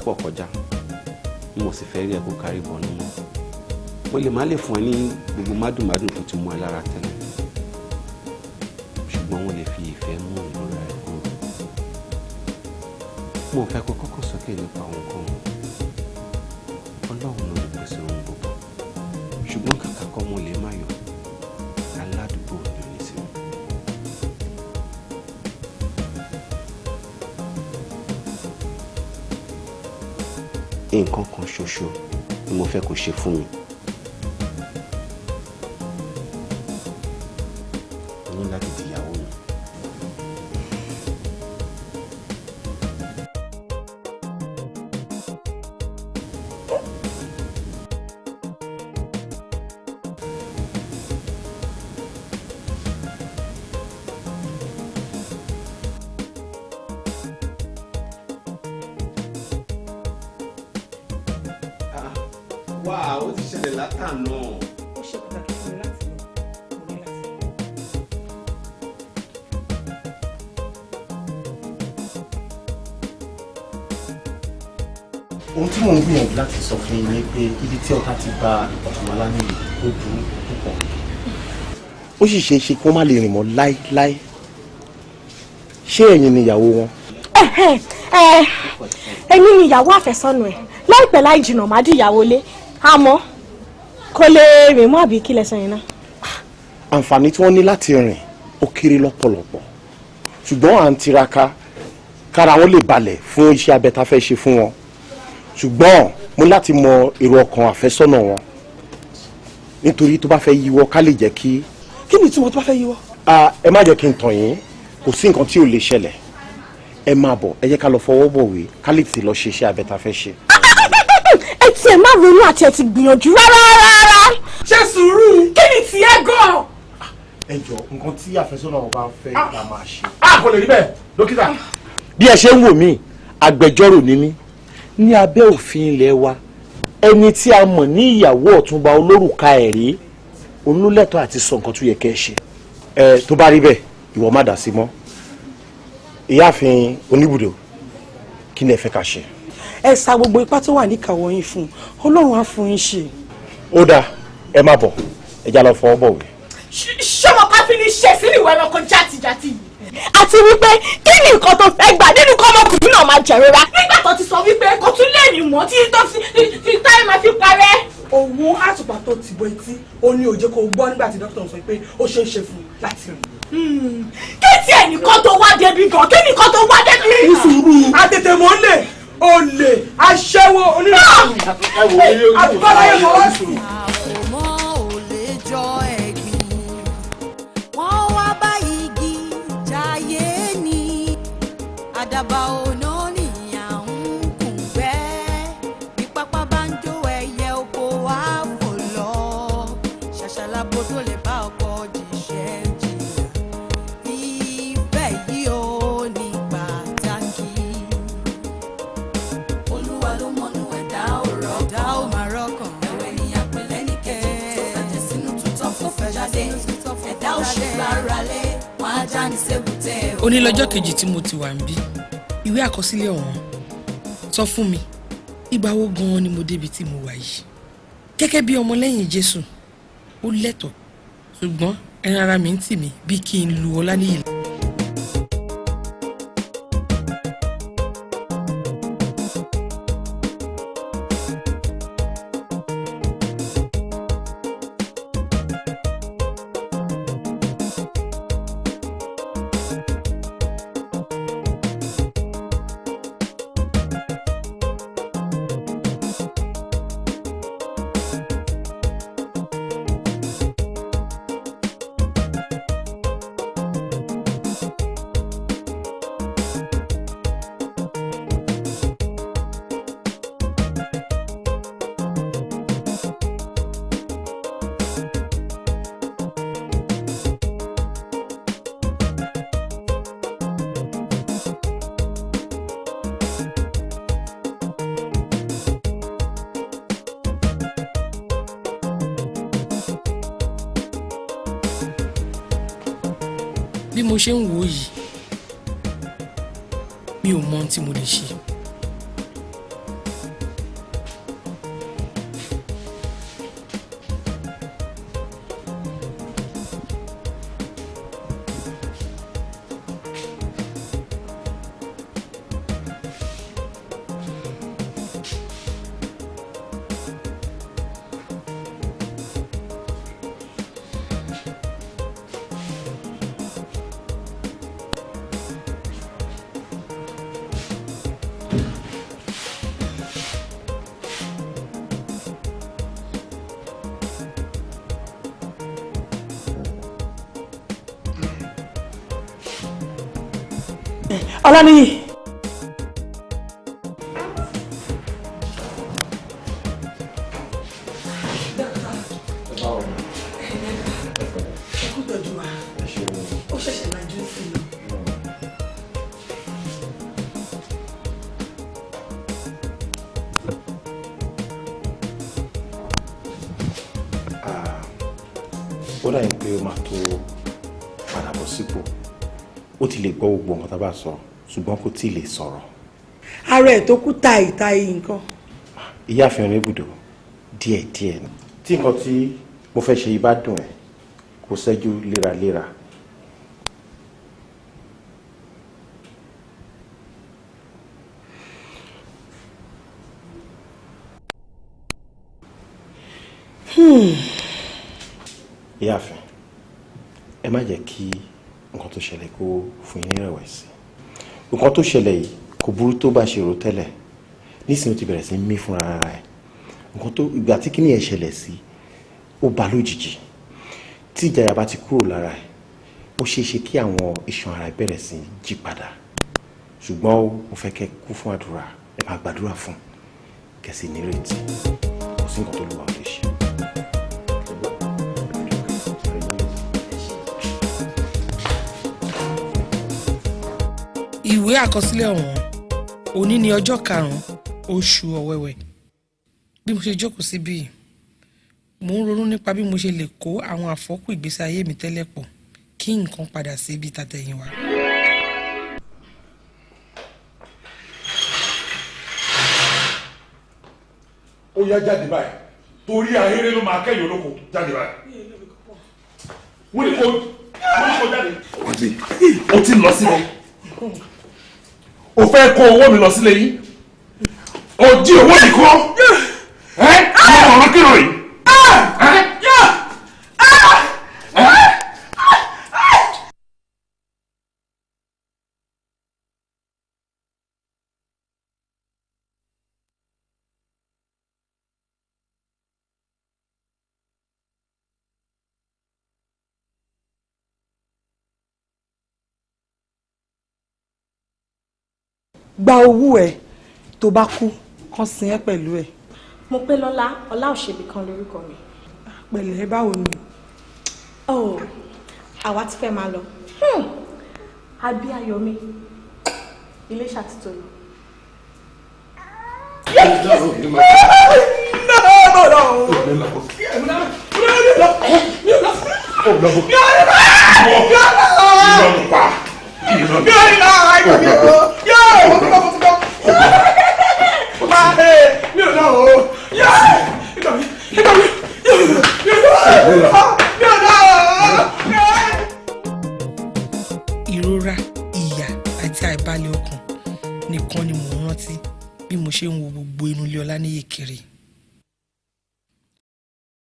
pọ̀ kọjá. Mo sì fẹ́ rí ẹ kó kárí bọ̀nú mọ́. Mo lè má lè fún ẹ ní gbogbo mádùnmádùn tó ti mú ẹ lára tẹ́lẹ̀, ṣùgbọ́n wọ́n lè fi ìfẹ́ mú ìrora ẹ kúrò. Mo fẹ́ kó kọ́kọ́ sókè nípa ohunkóhun. Ọlọ́run ló lè pèsè ohun gbogbo, ṣùgbọ́n kàkà kọ́ mo lè má yọ aládùúgbò ní oníṣẹ́. Nǹkan kan ṣoṣo ni mo fẹ́ kó ṣe fún mi. O ní láti di ìyàwó mi. Wá, ó ti ṣẹlẹ̀ látàná. Ó ṣe pàtàkì fún mi láti lọ, mo ní láti. Ohun tí mò ń gbìyànjú láti sọ fún yín ni pé ibi tí ọ̀tá ti ba Ọ̀túnba Ọláníyì ó burú púpọ̀. Ó sì ṣeé ṣe kí wọ́n má lè rìn mọ́ láéláé. Ṣé ẹ̀yin ni ìyàwó wọn? Ẹ̀yin ni ìyàwó àfẹ́sọ́nà ẹ̀. Láìpẹ́ láì jìnnà má di ìyàwó lé, àmọ́ kò lè rìn mọ́ àbí kí lẹ sọ yẹn náà. Àǹfààní tí wọ́n ní láti rìn ó kéré lọ́pọ̀lọpọ̀, ṣùgbọ́n à ń tiraka kára wọn lè balẹ̀ fún iṣẹ́ abẹ tá a fẹ́ ṣe fún wọn, ṣùgbọ́n mo láti mọ èrò ọkàn àfẹ́sọ́nà wọn, nítorí tó bá fẹ́ yíwọ́ ká lè jẹ́ kí. Kí ni ìtumọ̀ tó bá fẹ́ yíwọ́? Ẹ má jẹ́ kí n tàn yín, kò sí nǹkan tí ò lè ṣẹlẹ̀. Ẹ máa bọ̀, ẹ jẹ́ ká lọ fọwọ́ bọ̀wé ká lè tètè lọ ṣe iṣẹ́ abẹ tá a fẹ́ ṣe. Ẹ tiẹ̀ má ronú àti ẹ ti gbìyànjú rárá rárá. Ṣe sùúrù. Kí ni tiẹ̀ gan? Ẹ jọ, nǹkan tí àfẹ́sọ́nà wọn bá ń fẹ́ la máa ṣe. A kò lè rí bẹ́ẹ̀, dókítà. Bí ẹ ṣe ń wò mí, agbẹjọ́rò ni mí. Ní abẹ́ òfin ilé wa, ẹni tí a mọ̀ ní ìyàwó Ọ̀túnba Olórùka Ẹ̀rí òun ló lẹ́tọ̀ọ́ àti sọ nǹkan tó yẹ kẹ́ ẹ ṣe. Ẹ tó bá rí bẹ́ẹ̀, ìwọ má dà sí mọ́. Ìyáàfin Oníbùdó, kí ni ẹ fẹ́ ká ṣe? Ẹ sa gbogbo ipá tó wà níkàáwọ́ yín fún un, Ọlọ́run á fún yín ṣe. Ó dáa, ẹ má bọ̀, ẹ já lọ fọwọ́ bọ̀wé. Ṣé mo ká fi ní ṣe sínú ìwé ẹranko játijàti yìí? Àti wípé kí ni nǹkan tó fẹ́ gbà nínú kọ́ ọmọkùnrin náà máa jẹ̀rora nígbà tó ti sọ wípé kò tún lè rìn mọ́ tí tó fi táyé máa fi parẹ́. Òun àtùpà tó ti bọ etí ó ní òjé kó gbọ́ nígbà tí dókítà sọ pé ó ṣeé ṣe fún un láti rìn. Kí tiẹ̀ nìkan tó wá débi gan, kí nìkan tó wá débi. Ní sùúrù, àtètè mọ́ lè olè aṣẹ́wó onírànwọ́ àbáláyé fọwọ́ sí. Àfòmọ́ ò lè jọ ẹ̀gbin, wọ́n wá bá igi jayé ní àdàbà ọ̀nà nìyà ń kùn gbẹ́. Bí pápá bá ń jó ẹyẹ oko wá fò lọ, ṣàṣàlàbò tó lè bá ọkọ̀ jíṣẹ́ jìyà. Ìfẹ́ yìí ó ní pàtàkì. Olúwa ló mọ̀nú ẹ̀dá ọ̀rọ̀ ẹ̀dá ò máa rọ́kàn. Ẹ̀wẹ̀ ni àpẹlẹ́ ní kejì tó fẹ̀jẹ̀ sínú tutọ́ fún jáde. Ẹ̀dá ò ṣe gbára lé, wọ́n á já ní sébùté. Òní lọ́jọ́ kejì tí mo ti wà níbí, ìwé àkọsílẹ̀ ọ̀hún sọ fún mi ìgbà wo gan-an ni mo débi tí mo wà yìí. Gẹ́gẹ́ bí ọmọlẹ́yìn Jésù, ó lẹ́tọ̀ọ́, ṣùgbọ́n ẹran ara mi ń tì mí bí kí n lu Ọláníyì. Bí mo ṣe ń wò ó yìí, mi ò mọ ohun tí mo lè ṣe. Ọláníyì. Ó ṣẹ̀ṣẹ̀ lajú sí i. Ó dà yín pé ó máa tó padà bọ̀ sípò. Ó ti lè gbọ́ gbogbo nǹkan tá a bá sọ, ṣùgbọ́n kò tí ì lè sọ̀rọ̀. Ara ẹ̀ tó kú tàìtàì nǹkan. Ìyáàfin Oníbùdó, díẹ̀díẹ̀ ni. Tí nǹkan tí mo fẹ́ ṣe yìí bá dùn ẹ́, kò ṣẹ́jú léraléra. Ìyáàfin, ẹ má jẹ́ kí nǹkan tó ṣẹlẹ̀ kó fún yín ní ìrẹ̀wẹ̀sì. Nǹkan tó ṣẹlẹ̀ yìí kò burú tó bá ṣe rò tẹ́lẹ̀. Nísìnyí ó ti bẹ̀rẹ̀ sí mí fúnra ara ẹ̀. Nǹkan tó ìgbà tí kíní ẹ̀ ṣẹlẹ̀ sí, ó bá lójijì. Tí ìjayà bá ti kúrò lára ẹ̀, ó ṣeé ṣe kí àwọn iṣan ara ẹ̀ bẹ̀rẹ̀ sí jí padà. Ṣùgbọ́n mo fẹ́ kẹ́ kú fún àdúrà, ẹ máa gbàdúrà fún kẹ́ sì nírètí. Kò sí nǹkan tó lù wá lè ṣe. Ìwé àkọsílẹ̀ ọ̀hún, òní ni ọjọ́ karùn-ún oṣù Ọ̀wẹ̀wẹ̀. Bí mo ṣe jókòó síbí yìí, mò ń ronú nípa bí mo ṣe lè kó àwọn àfọ́kù ìgbésí ayé mi tẹ́lẹ̀ pọ̀ kí nǹkan padà sí ibi tàtẹ̀yìnwá. Ó yá, jáde báyìí, torí ahéré ló máa kẹ́yìn olóko. Jáde báyìí. Wọ́n ní kó jáde. O ti lọ sílẹ̀, o fẹ́ kó owó mi lọ sílé yín, o jí owó mi kó ẹ́ ní ọ̀rọ̀ kírun yìí. Ẹ́? Ẹ́? Gba owó ẹ, tó bá kú, kàn sin ẹ pẹ̀lú ẹ. Mo pé lọ́lá ọlá òṣèbí kan lórúkọ mi. Pẹ̀lẹ́, báwo ni? Oh, àwa ti fẹ́ máa lọ. Àbí Ayọ̀mí ilé ṣàtìtò lọ. No, no, no. Ìrora, ìyà àti àìbalẹ̀ ọkàn nìkan ni mò ń rántí bí mo ṣe ń wo gbogbo inú ilé Ọláníyì kiri.